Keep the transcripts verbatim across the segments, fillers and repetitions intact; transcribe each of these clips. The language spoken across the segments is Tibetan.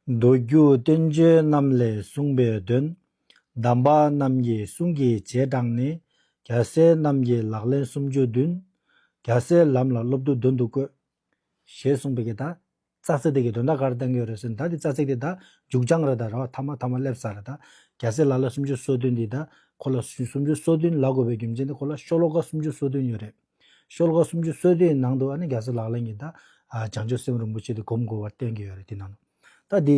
མདོ་རྒྱུད་བསྟན་བཅོས་རྣམས་ལས་གསུངས་པའི་དོན། གདམས་པ་རྣམས་ཀྱི་གསུང་གི་རྗེས་འབྲངས་ནས། རྒྱལ་སྲས་རྣམས་ཀྱི་ལག་ལེན་སུམ་ཅུ་བདུན། རྒྱལ་སྲས་ལམ་ལ་སློབ་ཏུ་དོན་དུ་བཀོད། ཞེས་གསུངས་པའི་གི་ད་རྩ་ཚིག་དེ་གི་དོན་དག་ག་རེ་བསྟན་གྱི་ཡོད་རེད་ཟེར་ན། ད་དེ་རྩ་ཚིག་དེ་ད་མཇུག་བྱང་རེད། ད་རེད་བ། ཐ་མ་ཐ་མ་སླེབས་ཚར་རེད། ད་རྒྱལ་སྲས་ལག་ལེན་སུམ་ཅུ་སོ་བདུན་འདི་ད་ཁོ་ལ་སུམ་ཅུ་སོ་བདུན་ལབ་དགོས་པའི་རྒྱུ་མཚན་དེ་ཁོ་ལ་ཤོ་ལོ་ཀ་སུམ་ཅུ་སོ་བདུན་ཡོད་རེད། ཤོ་ལོ་ཀ་སུམ་ཅུ་སོ་བདུན་ནང་དུ་ཨ་ནི་རྒྱལ་སྲས་ལག་ལེན་གྱི་ད་ཨ་བྱང་ཆུབ་སེམས་རིན་པོ་ཆེ་དེ་སྒོམ་དགོས་པར་བསྟན་གྱི་ཡོད་རེད། དེ་ནང་ད་དེ་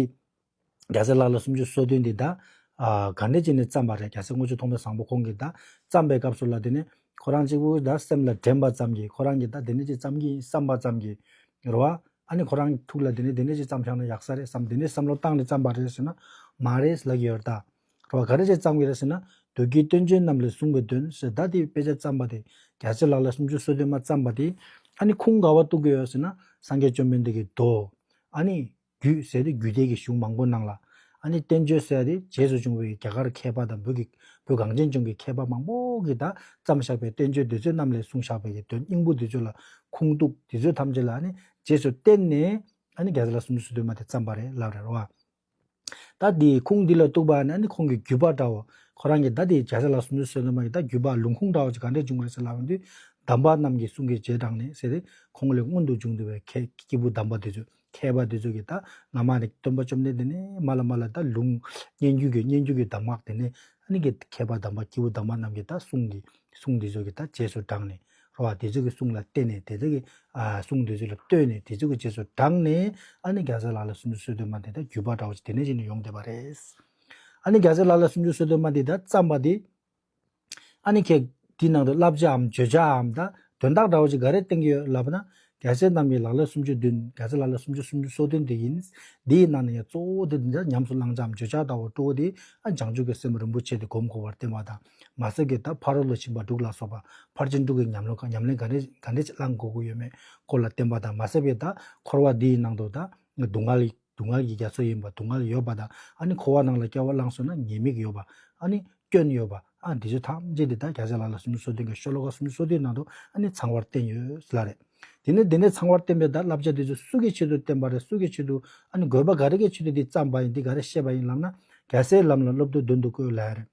རྒྱལ་སྲས་ལག་ལེན་སུམ་ཅུ་སོ་བདུན་འདི་ད་ཨ་ག་འདྲ་བྱས་ནས་བརྩམས་པ་རེད། རྒྱལ་སྲས་དངུལ་ཆུ་ཐོགས་མེད་བཟང་པོ་ཁོང་གིས་ད་བརྩམས་པའི་སྐབས་སུ་ལ་དེ་ནས་ཁོ་རང་གཅིག་པུ་ད་སེམས་ལ་དྲན་པ་ཙམ་གྱིས། ཁོ་རང་གིས་ད་དེ་འདྲ་ཅིག་བརྩམས་ཀྱི་བསམ་པ་ཙམ་གྱིས་རེད་བ། ཨ་ནི་ཁོ་རང་ཐུགས་ལ་དེ་ནས་དེ་འདྲ་ཅིག་བརྩམས་བཞག་ན་ཡག་ས་རེད་བསམ། དེ་འདྲའི་བསམ་བློ་བཏང་ནས་བརྩམས་པ་རེད་ཟེར་ན་མ་རེད་ལབ་ཀྱི་ཡོད་རེད། ད་རེད་བ། ག་རེ་བྱས་བརྩམས་ཀྱི་རེད་ཟེར་ན། མདོ་རྒྱུད་བསྟན་བཅོས་རྣམས་ལས་གསུངས་པའི་དོན་ཟེར། ད་དེ་དཔེ་ཆ་བརྩམས་པ་དེ། རྒྱལ་སྲས་ལག་ལེན་སུམ་ཅུ་སོ་བདུན་མ་བརྩམས་པ་དེ། ཨ་ནི་ཁུངས་ག་བ་གཏུགས་ཀྱི་ཡོད་ཟེར་ན། སངས་རྒྱས་བཅོམ་ལྡན་འདས་ཀྱི་མདོ། ཨ་ནི་རྒྱུད་ཟེར་དེ་རྒྱུད་སྡེ་གི་གཞུང་མང་པོ་ནང་ལ། ཨ་ནི་བསྟན་བཅོས་ཟེར་དེ་རྗེས་སུ་བྱུང་བའི་རྒྱ་གར་མཁས་པ་དང་བོད་ཀྱི་བོད་གངས་ཅན་ལྗོངས་ཀྱི་མཁས་པ་མང་པོ་གིས་ད་བརྩམས་བཞག་པའི་བསྟན་བཅོས་འདི་ཚོའི་རྣམས་ལས་གསུངས་བཞག་པའི་གི་དོན་སྙིང་པོ་འདི་ཚོ་ལ་ཁུངས་གཏུགས། འདི་ཚོ་ཐམས་ཅད་ལ་ཨ་ནི་རྗེས་སུ་བརྟེན་ནས་ཨ་ནི་རྒྱལ་སྲས་ལག་ལེན་སུམ་ཅུ་སོ་བདུན་མ་དེ་བརྩམས་པ་རེད་ལབ་རེད་བ། ད་དེའི་ཁུངས་འདི་ལ་གཏུགས་པ་ནི་ཨ་ནི་ཁོང་གི་བརྒྱུད་པ་འདྲ་བོ། ཁོ་རང་གིས་ད་དེའི་རྒྱལ་སྲས་ལག་ལེན་སུམ་ཅུ་སོ་བདུན་མ་གི་ད་བརྒྱུད་པ་ལུང་ཁུངས་འདྲ་བོ་ཅིག་ག་འདྲས་བྱུང་རེད་ཟེར་ལབ་ཡོང་དུས། གདམས་པ་རྣམས་ཀྱི་གསུང་གི་རྗེས་འབྲངས་ནས་ཟེར་ཏེ། ཁོང་ལས་སྔོན་དུ་བྱུང་བསྡད་པའི་མཁས་སྐྱེས་བུ་དམ་པ་དེ་ཚོ། མཁས་པ་དེ་ཚོ་གིས་ད་སྔ་མ་ནས་སྟོན་པ་བཅོམ་ལྡན་འདས་ནས་མར་ལ་མར་ལ་ད་ལུང་། སྙན་བརྒྱུད་ཀྱི་སྙན་བརྒྱུད་ཀྱི་གདམས་ངག་དེ་ནས་ཨ་ནི་གི་མཁས་པ་དམ་པ་སྐྱེས་བུ་དམ་པ་རྣམས་ཀྱི་ད་གསུང་གི་གསུང་དེ་ཚོ་གི་ད་རྗེས་སུ་འབྲངས་ནས། རེད་བ། དེ་ཚོ་གི་གསུང་ལ་བརྟེན་ནས། དེ་ཚོ་གི་ཨ་གསུང་དེ་ཚོ་ལ་ལྟོས་ནས། དེ་ཚོ་གི་རྗེས་སུ་འབྲངས་ནས་ཨ་ནི་རྒྱལ་སྲས་ལག་ལེན་སུམ་ཅུ་སོ་བདུན་མ་དེ་ད་བརྒྱུད་པ་འདྲ་བོ་ཅིག་དེ་ནས་བྱས་ནས་ཡོང་བསྡད་པ་རེད། ཨ་ནི་རྒྱལ་སྲས་ལག་ལེན་སུམ་ཅུ་སོ་བདུན་མ་དེ་ད་བརྩམས་པ་དེ། ཨ་ནི་ཁྱེད་དེའི་ནང་དུ་བསླབ་བྱའམ་བརྗོད་བྱའམ་ད་དོན་དག་འདྲ་བོ་ཅིག་ག་རེ་བསྟན་གྱི་ཡོད་ལབ་ན། རྒྱལ་སྲས་རྣམས་ཀྱི་ལག་ལེན་སུམ་ཅུ་བདུན། རྒྱལ་སྲས་ལག་ལེན་སུམ་ཅུ་སུམ་ཅུ་སོ་བདུན་དེ་ཡིན། འདིའི་ནང་ནས་ཡང་གཙོ་བོ་དེ་འདི་ཉམས་སུ་བླང་བྱའམ་བརྗོད་བྱ་ལྟ་བུ་གཙོ་བོ་དེ་ཨ་བྱང་ཆུབ་ཀྱི་སེམས་རིན་པོ་ཆེ་དེ་སྒོམ་དགོས་པར་བསྟན་པ་དང་། མ་ཟད་ཀྱི་ད་ཕ་རོལ་ཏུ་ཕྱིན་པ་དྲུག་ལ་སོགས་པ་ཕར་ཕྱིན་དྲུག་གི་ཉམས་ལེན། ཉམས་ལེན་ག་འདྲས་ག་འདྲས་བླང་དགོས་ཀྱི་ཡོད་མེད་སྐོར་ལ་བསྟན་པ་དང་། མ་ཟད་པའི་ད་འཁོར་བ་འདིའི་ནང་དུ་ད་སྡུག་བསྔལ། སྡུག་བསྔལ་གྱི་རྒྱ་མཚོ་ཡིན་པ། སྡུག་བསྔལ་ཡོད་པ་དང་། ཨ་ནི་འཁོར་བ་ནང་ལ་སྐྱེ་བ་བླངས་སོང་ན་ཉེས་དམིགས་ཡོད་པ། ཨ་ནི་སྐྱོན་ཡོད་པ། ཨ་འདི་ཚོ་ཐམས་ཅད་དེ་ད་རྒྱལ་སྲས་ལག་ལེན་སུམ་ཅུ་སོ་བདུན་གྱི་ཤོ་ལོ་ཀ་སུམ་ཅུ་སོ་བདུན་ནང་དུ་ཨ་ནི་ཚང་བར་བསྟན་ཡོད་ཟེར་ལབ་རེད། དེ་ནས་དེ་ནས་ཚང་བར་བསྟན་པའི་ད་བསླབ་བྱ་དེ་ཚོ་སུ་གི་ཆེད་དུ་བསྟན་པ་རེད། སུ་གི་ཆེད་དུ། ཨ་ནི་དགོས་པ་ག་རེ་གི་ཆེད་དུ་འདི་བརྩམས་པ་ཡིན། འདི་ག་རེ་བཤད་པ་ཡིན་ལབ་ན། རྒྱལ་སྲས་ལམ་ལ་སློབ་ཏུ་དོན་དུ་བཀོད་ལབ་རེད།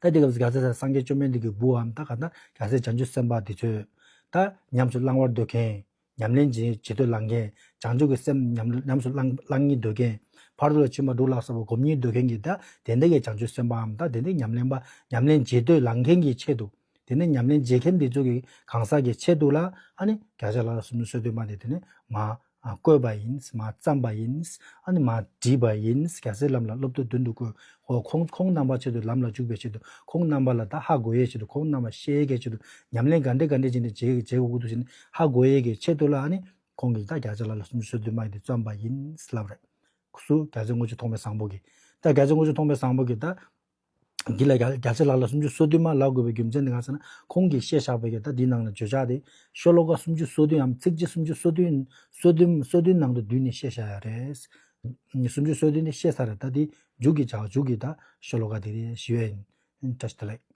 ད་དེ་སྐབས་སུ་རྒྱལ་སྲས་སངས་རྒྱས་བཅོམ་ལྡན་འདས་ཀྱི་བུའམ་ད་ག་ད་རྒྱལ་སྲས་བྱང་ཆུབ་སེམས་དཔའ་འདི་ཚོས་ད་ཉམས་སུ་བླང་བར་འདོད་མཁན། ཉམས་ལེན་བྱེད་བྱེད་འདོད་ལང་མཁན། བྱང་ཆུབ་ཀྱི་སེམས་ཉམས་ཉམས་སུ་བླང་བླང་སྙིང་འདོད་མཁན། ཕ་རོལ་ཏུ་ཕྱིན་པ་དྲུག་ལ་སོགས་པ་སྒོམ་སྙིང་འདོད་མཁན་གྱི་ད་དེ་འདྲ་གི་བྱང་ཆུབ་སེམས་དཔའམ་ད་དེ་འདྲའི་ཉམས་ལེན་པ། ཉམས་ལེན་བྱེད་འདོད་ལང་མཁན་གྱི་ཆེད་དུ། དེ་ནས་ཉམས་ལེན་བྱེད་མཁན་འདི་ཚོ་གི་གང་ཟག་གི་ཆེད་དུ་ལ་ཨ་ནི་རྒྱལ་སྲས་ལག་ལེན་སུམ་ཅུ་སོ་བདུན་མ་དེ་དེ་ནས་མ། ཨ་བཀོད་པ་ཡིན། མ་བརྩམས་པ་ཡིན། ཨ་ནི་མ་བྲིས་པ་ཡིན། རྒྱལ་སྲས་ལམ་ལ་སློབ་ཏུ་དོན་དུ་བཀོད། ཁོ་ཁོང་ཁོང་རྣམ་པ་ཆེད་དུ། ལམ་ལ་འཇུག་པའི་ཆེད་དུ། ཁོང་རྣམ་པ་ལ་ད་ཧ་གོ་ཡའི་ཆེད་དུ། ཁོང་རྣམ་པ་ཤེས་ཡའི་ཆེད་དུ། ཉམས་ལེན་ག་འདྲས་ག་འདྲས་བྱས་ནས་བྱེད་བྱེད་དགོས་ཀྱི་འདུག་ཟེར་ནས་ཧ་གོ་ཡའི་གི་ཆེད་དུ་ལ་ཨ་ནི་ཁོང་གིས་ད་རྒྱལ་སྲས་ལག་ལེན་སུམ་ཅུ་སོ་བདུན་མ་ཡིན་དེ་བརྩམས་པ་ཡིན་ལབ་རེད། སུ། རྒྱལ་སྲས་དངུལ་ཆུ་ཐོགས་མེད་བཟང་པོ་གིས། ད་རྒྱལ་སྲས་དངུལ་ཆུ་ཐོགས་མེད་བཟང་པོ་གིས་ད། འདི་ལ་རྒྱལ་རྒྱལ་སྲས་ལག་ལེན་སུམ་ཅུ་སོ་བདུན་མ་ལབ་དགོས་པའི་རྒྱུ་མཚན་དེ་གང་ཟེར་ན། ཁོང་གིས་བཤད་བཞག་པའི་གི་ད་འདི་ནང་ལ་བརྗོད་བྱ་དེ་ཤོ་ལོ་ཀ་སུམ་ཅུ་སོ་བདུན་ཡང་ཚིགས་བཅད་སུམ་ཅུ་སོ་བདུན། སོ་བདུན། སོ་བདུན་ནང་དུ་བསྡུས་ནས་བཤད་བཞག་ཡ་རེད། སུམ་ཅུ་སོ་བདུན་དེ་བཤད་ཚར་རེད། ད་དེ་མཇུག་གི་བྱ་བ། མཇུག་གི་ད་ཤོ་ལོ་ཀ་དེ་རེད། ཞུ་ཡ་ཡིན། བཀྲ་ཤིས་བདེ་ལེགས།